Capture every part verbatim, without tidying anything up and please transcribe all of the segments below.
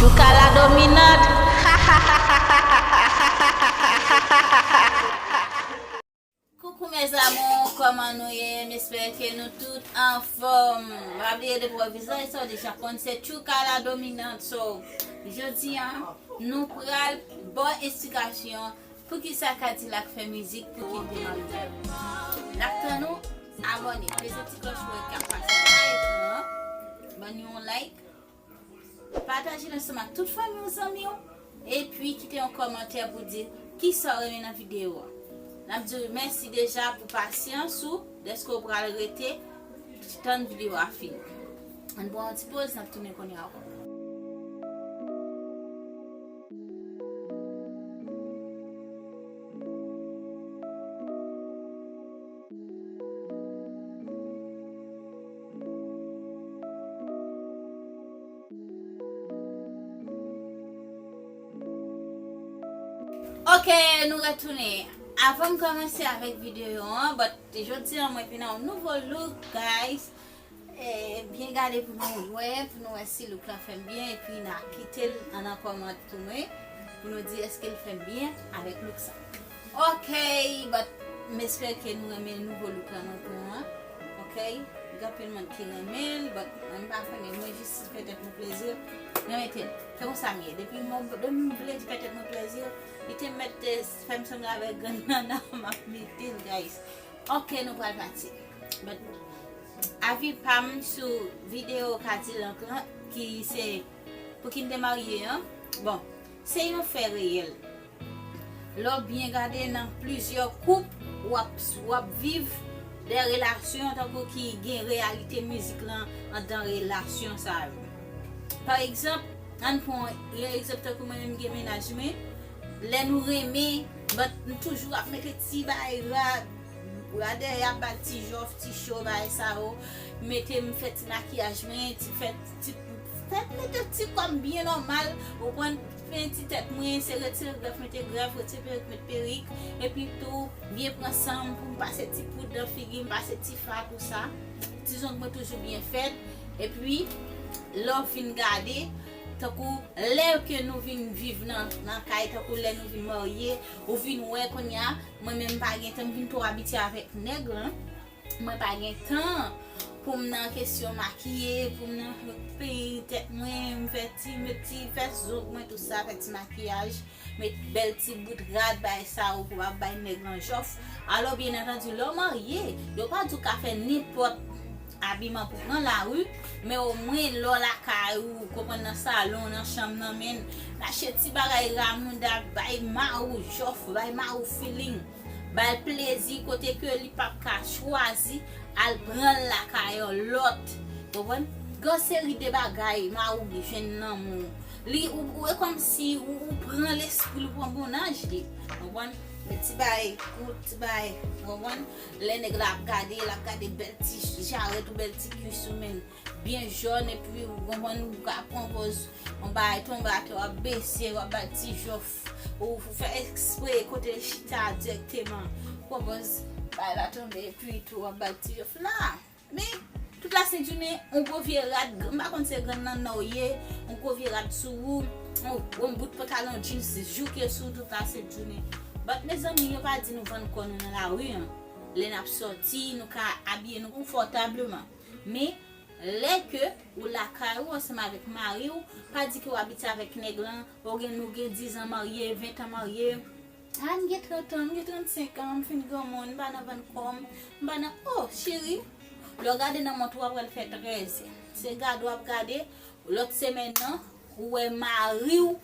Chouka la dominant. Coucou mes amours, kòman nou ye? M espere ke nou tout anfòm. Pa bliye depi w wè vizaj sa, w deja konn se Chouka la dominant. So, jodi a, nou pral ba w esplikasyon poukisa Kadilak fè mizik pou kite marye. N ap tann ou abòne, peze ti klòch pou w wè k ap pase nan ekran an. Ban nou yon like. Pataje l ansanm ak tout fanmi w, zanmi w, epi kite yon kòmantè pou di kisa w renmen nan videyo a. N ap di w mèsi deja pou pasyans ou, dèske w pral rete tann videyo a fini. Ann pran yon ti poz, n ap tounen kounye a ankò. Ok, nou retounen. Avan m kòmanse avèk videyo an, but jodi an mwen vin ak yon nouvo look, guys. E, byen gade pou nou wè, pou nou wè si look la fè m byen, epi n a kite l ann kòmantè pou mwen, pou nou di èske l fè m byen avèk look sa. Ok, but m espere ke nou renmen nouvo look la mwen pran an. Ok, gen anpil moun ki renmen l, but mwen m pa renmen, mwen jis fè tèt mwen plezi, mwen mete l. Se konsa m ye. Depi mwen, depi m vle fè tèt mwen plezi, li te mèt, eh, fè m sanble avèk grann nanna, m ap mete l, guys. Ok, nou pral pati. But avi pa m sou videyo Kadilak lan, ki se pou ki n te marye an, bon, se yon fè reyèl. Lè w byen gade nan plizyè koup, w ap, w ap viv de relasyon tankou ki gen reyalite mizik lan anndan relasyon sa yo. Pa egzanp, ann pran yon egzanp tankou mwen menm gen mennaj mwen, lè nou renmen, but nou toujou ap mete ti bagay rad, rad dèyè ap ba l ti jòf, ti cho, bagay sa yo, mete m fè ti makiyaj mwen, ti fè ti, fè mete ti kò m byen nòmal, ou konprann, penti tèt mwen, se retire grèf, mete grèf, retire perik, mete perik, epi tou, byen pran san m pou m pase ti poud nan figi m, pase ti fard, tou sa. Ti zong mwen toujou byen fèt, epi, lè w fin gade, tankou lè ke nou vin viv nan, nan kay, tankou lè nou vin marye, ou vin wè kounye a, mwen menm m pa gen tan, m vin twò abitye avèk nèg lan. Mwen pa gen tan pou m nan kesyon makiye, pou m nan penyen tèt mwen, m fè ti, met ti, fè zong mwen, tou sa, fè ti makiyaj, met bèl ti bout rad, bay sa yo pou ap bay nèg lan jòf. Alò, byen antandi, lè w marye, yo pa di w ka fè nenpòt abiman pou pran lari, men omwen lè w lakay ou, konprann nan salon, nan chanm nan, men achte ti bagay ramouda, bay mari w jòf, bay mari w feeling. Ba l plezi kote ke li p ap ka chwazi al pran l lakay yon lòt. Konprann? Gen seri de bagay, mari w jwenn lanmou. Li, ou, ou, e kòmsi ou, ou pran lespri l, ou pran bonnaj li. Konprann? Men ti bagay kout, ti bagay, konprann? Lè nèg la ap gade, l ap gade bèl ti jarèt ou bèl ti kwis ou, men byen jòn, epi ou konprann, ou ka pran pòz yon bagay tonbe atè, w ap bese, w ap ba l ti jòf, ou fè ekspre kote l chita dirèkteman, pran pòz bagay la tonbe, epi tou w ap ba l ti jòf la. Men, tout la sent jounen, yon gwo vye rad, m pa konn se grann nannan w ye, yon gwo vye rad sou ou, yon, yon bout pantalon jeans jouke sou tout la sent jounen. But, mezanmi, yo pa di nou vann kò nou nan lari an. Lè n ap sòti, nou ka abiye nou konfòtableman. Men, lè ke ou lakay ou ansanm avèk mari w, pa di ke w abitye avèk nèg lan, ou gen, nou gen diz an marye, ven tan marye. A, m gen trant an, m gen trannsenk an, m fin granmoun, m pa nan vann kò m, m pa nan, oh, cheri. Lè w gade nan mont ou, w ap wè l fè trèzè. Se gade w ap gade, lòt semèn nan, ou wè mari w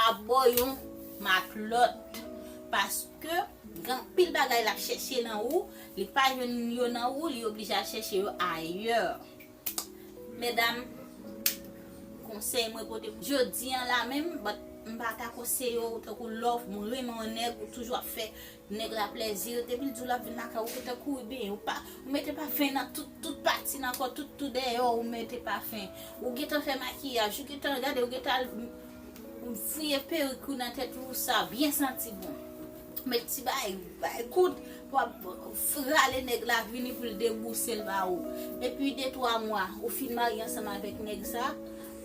ap ba w yon matlòt. Paske gen anpil bagay l ap chèche nan ou, li pa jwenn yo nan ou, li oblije al chèche yo ayè. Medam, konsèy mwen pote jodi an la menm, but m pa ta konseye w tankou lè w renmen yon nèg, ou toujou ap fè nèg la plèzi, depi l di w l ap vin lakay ou, ou gentan kouri benyen, ou pa, ou mete pafen nan tout, tout pati nan kò, tout, tout dèyè w, ou mete pafen. Ou gentan fè makiyaj, ou gentan gade, ou gentan al fouye perik ou nan tèt ou, sa byen santi bon. Met ti bay, bay kout, w ap rale nèg la vini pou l debouse l ba ou. Epi de twa mwa, ou fin marye ansanm avèk nèg sa,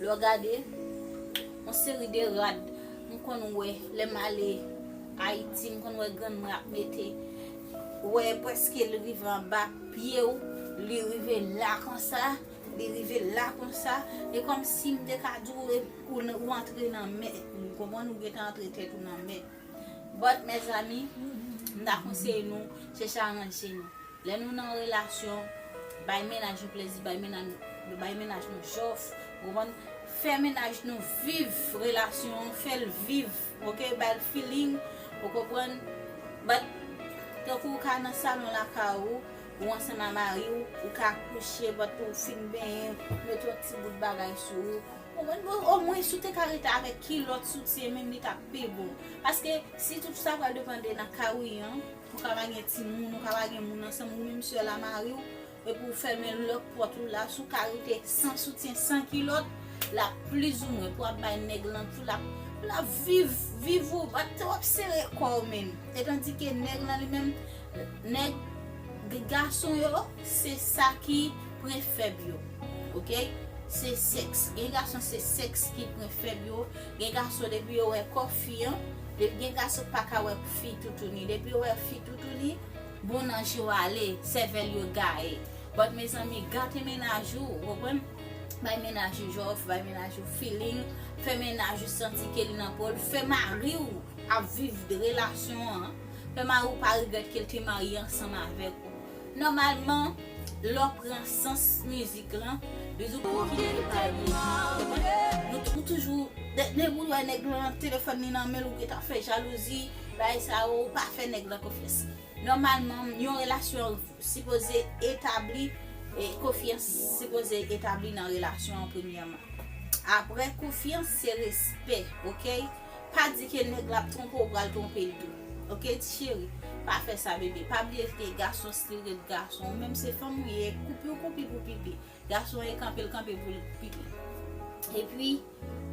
lè w gade, Yon seri de rad m konn wè lè m ale Ayiti, m konn wè grann mwen ap mete, wè prèske li rive anba pye w, li rive la konsa, li rive la konsa, e kòmsi m te ka di w, ou, ou antre nan mè, ou konprann, ou gentan antre tèt ou nan mè. But, mezanmi, m ta konseye nou, chèche aranje nou. Lè nou nan relasyon, bay mennaj nou plezi, bay mennaj, bay mennaj nou jòf, ou konprann? Fè mennaj nou viv relasyon an, fè l viv, oke? Bay l feeling, ou konprann? But, tankou ou ka nan salon lakay ou, ou ansanm a mari w, ou ka kouche, but ou fin benyen, mete yon ti bout bagay sou ou. Ou konprann? Bon, omwen, si w te ka rete avèk kilòt, soutyen, menm li t ap pi bon. Paske, si tout sa pral depande nan kari an, ou ka pa gen timoun, ou ka pa gen moun ansanm, ou menm sèl a mari w, epi w fèmen lòt pòt ou la, si w ka rete san soutyen, san kilòt, l ap plizoumwen pou w ap bay nèg lan tou, l ap, l ap viv, viv ou, bat w ap sere kò w menm. E tandike nèg lan li menm, nèg, gason yo, se sa ki pwen fèb yo, oke? Se sèks. Gen gason se sèks ki pwen fèb yo. Gen gason depi yo wè kò fi an, de- gen gason pa ka wè fi toutouni. Depi yo wè fi toutouni, bon nan je yo ale, sèvèl yo gaye. But mezanmi, gate mennaj ou, ou konprann? Bay mennaj ou jòf, bay mennaj ou feeling, fè mennaj ou santi ke li nan po l, fè mari w ap viv relasyon an, fè mari w pa regrèt ke l te marye ansanm avèk ou. Nòmalman, lè w pran sans mizik lan, bizou pou ki li pa ye. Nou tou- toujou, de- depi w wè nèg lan telefòn li nan men l, ou gentan fè jalouzi, bagay sa yo, ou pa fè nèg lan konfyans. Nòmalman, yon relasyon sipoze etabli, e konfyans sipoze etabli nan relasyon an premyèman. Apre konfyans, se respè, oke? Pa di ke nèg la ap twonpe w, ou pral twonpe l tou. Oke, ti cheri? Pa fè sa, bebe. Pa bliye ke gason still ret gason. Ou menm se fanm ou ye, koupi w koupi pou pipi. Gason e kanpe l kanpe pou l pipi. Epi,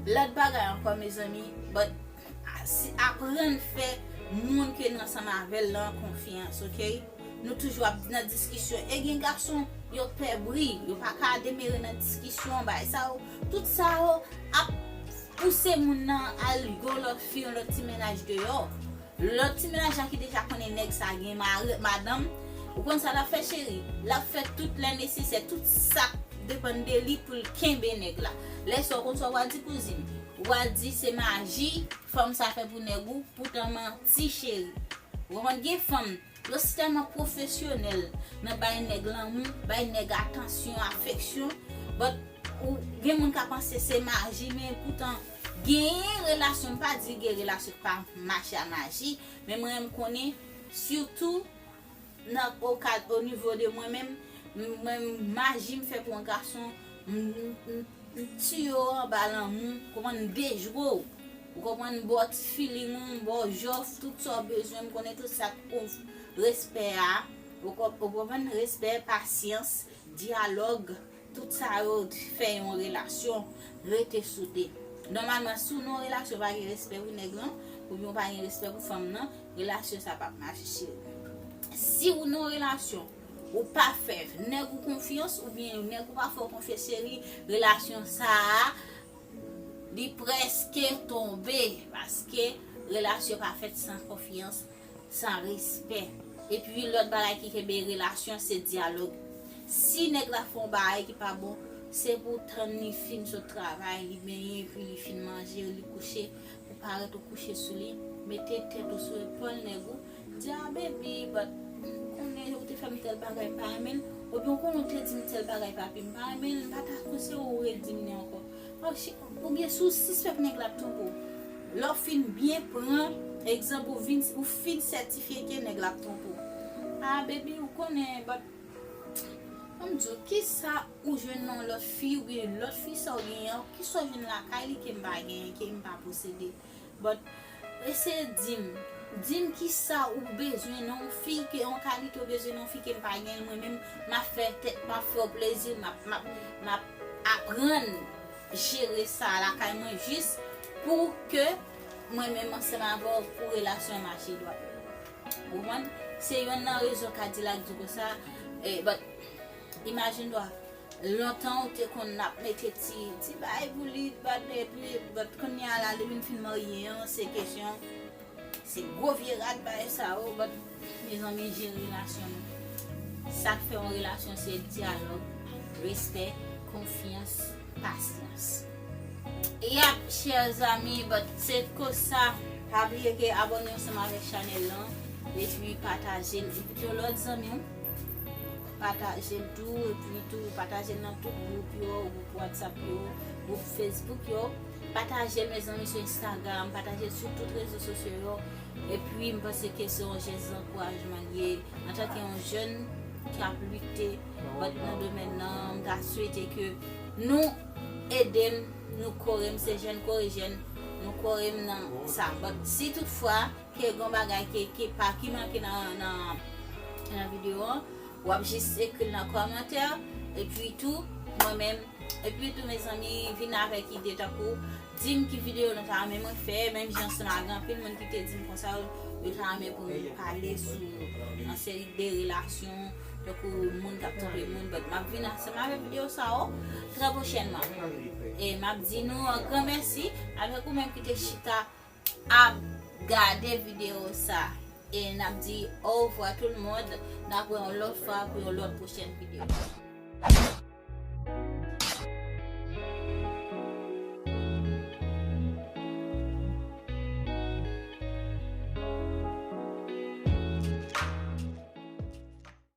lòt bagay ankò, mezanmi, but, a- si- aprann fè moun ke n ansanm avè l lan konfyans, oke? Nou toujou ap nan diskisyon. E gen gason, yo pè bri, yo pa ka demere nan diskisyon, bagay sa yo. Tout sa yo ap pouse moun nan al gen lòt fi, yon lòt ti mennaj deyò. Lòt ti mennaj la ki deja konnen nèg sa gen mari, madanm, ou konn sa l ap fè, cheri? L ap fè tout lè nesesè, tout sa k depann de li pou l kenbe nèg la. Lè sa w konn sa w pral di, kouzin? Ou pral di se maji fanm sa fè pou nèg ou, poutan manti, cheri. Ou konprann? Gen fanm, yo si tèlman pwofesyonèl nan bay nèg lanmou, bay nèg atansyon, afeksyon, but ou gen moun ka panse se maji, men poutan genyen relasyon, m pa di gen relasyon k pa mache a maji, men mwen menm konnen, sitou nan o kad, o nivo de mwen menm, m- mwen menm maji m fè pou yon gason, m- m- m- m tiye w anba lanmou, konprann, m dejwe w. Ou konprann, m ba w ti feeling ou, m ba w jòf, tout sa w bezwen, m konnen tout sa k pou respè a. Ou konp- ou konprann, respè, pasyans, dyalòg, tout sa yo fè yon relasyon rete soude. Nòmalman, si w nan yon relasyon pa gen respè pou nèg lan, oubyen w pa gen respè pou fanm nan, relasyon sa p ap mache, cheri. Si w nan yon relasyon, ou pa fè nèg ou konfyans, oubyen nèg ou pa fè w konfyans, cheri, relasyon sa a, li prèske tonbe, paske relasyon pa fèt san konfyans, san respè. Epi lòt bagay ki kenbe relasyon se dyalòg. Si nèg la fè yon bagay ki pa bon, se pou w tann li fin sot travay, li benyen, epi li fin manje, li kouche, ou parèt ou kouche sou li, mete tèt ou sou epòl nèg ou, di, "Ah, baby, but, ou konnen ou te fè m tèl bagay, m pa renmen l," oubyen, "Ou konnen ou te di m tèl bagay, papi, m pa renmen l, m pa ta konseye w redi m li ankò." Oubyen si w sispèk nèg la ap twonpe w, lè w fin byen pran egzanp, ou vin, ou fin sètifye ke nèg la ap twonpe w. "Ah, baby, ou konnen, but, ban m di w, kisa ou jwenn nan lòt fi, oubyen lòt fi sa w genyen an, kisa w jwenn lakay li ke m pa genyen, ke m pa posede?" But, eseye di m, di m kisa ou bezwen nan yon fi, ke yon kalite ou bezwen nan yon fi ke m pa genyen l, mwen menm, m ap fè tèt, m ap fè w plezi, m ap, m ap, m ap aprann jere sa lakay mwen jis pou ke mwen menm ansanm avè w pou relasyon an mache dwat. Ou konprann? Se yonn nan rezon Kadilak di konsa, eh, but, imajine twa, Lontan ou te konn ap mete ti ti bay pou li, but epi but kounye a la li vin fin marye an, se kesyon, se gwo vye rad bay sa yo, but mezanmi, jere relasyon nou. Sa k fè yon relasyon se dyalòg, respè, konfyans, pasyans. Yap, chers amis, but se konsa. Pa bliye ke abòne ansanm avèk chanèl lan epi pataje l, envite yon lòt zanmi w. Pataje l tou, epi tou pataje l nan tout gwoup yo, gwoup WhatsApp yo, gwoup Facebook yo. Pataje l, mezanmi, sou Instagram, pataje l sou tout rezo sosyo yo. Epi m panse ke se yon jès ankourajman l ye. Antanke yon jèn k ap lite, but nan domèn nan, m ta swete ke nou ede m, nou kore m, se jèn kore jèn, nou kore m nan sa. But si toutfwa ke gen bagay ke, ke pa, ki manke nan, nan, nan videyo an, w ap jis ekri l nan kòmantè, epi tou, mwen menm, epi tou, mezanmi, vin avèk ide tankou, di m ki videyo nou ta renmen mwen fè, menm jan ansanm ak anpil moun ki te di m konsa, yo ta renmen pou m pale sou yon seri de relasyon, tankou moun k ap twonpe moun, but m ap vin ansanm avèk videyo sa yo trè pwochènman. E m ap di nou yon gran mèsi avèk ou menm ki te chita ap gade videyo sa. E n ap di au revoir tout le monde. N ap wè yon lòt fwa pou yon lòt pwochèn videyo.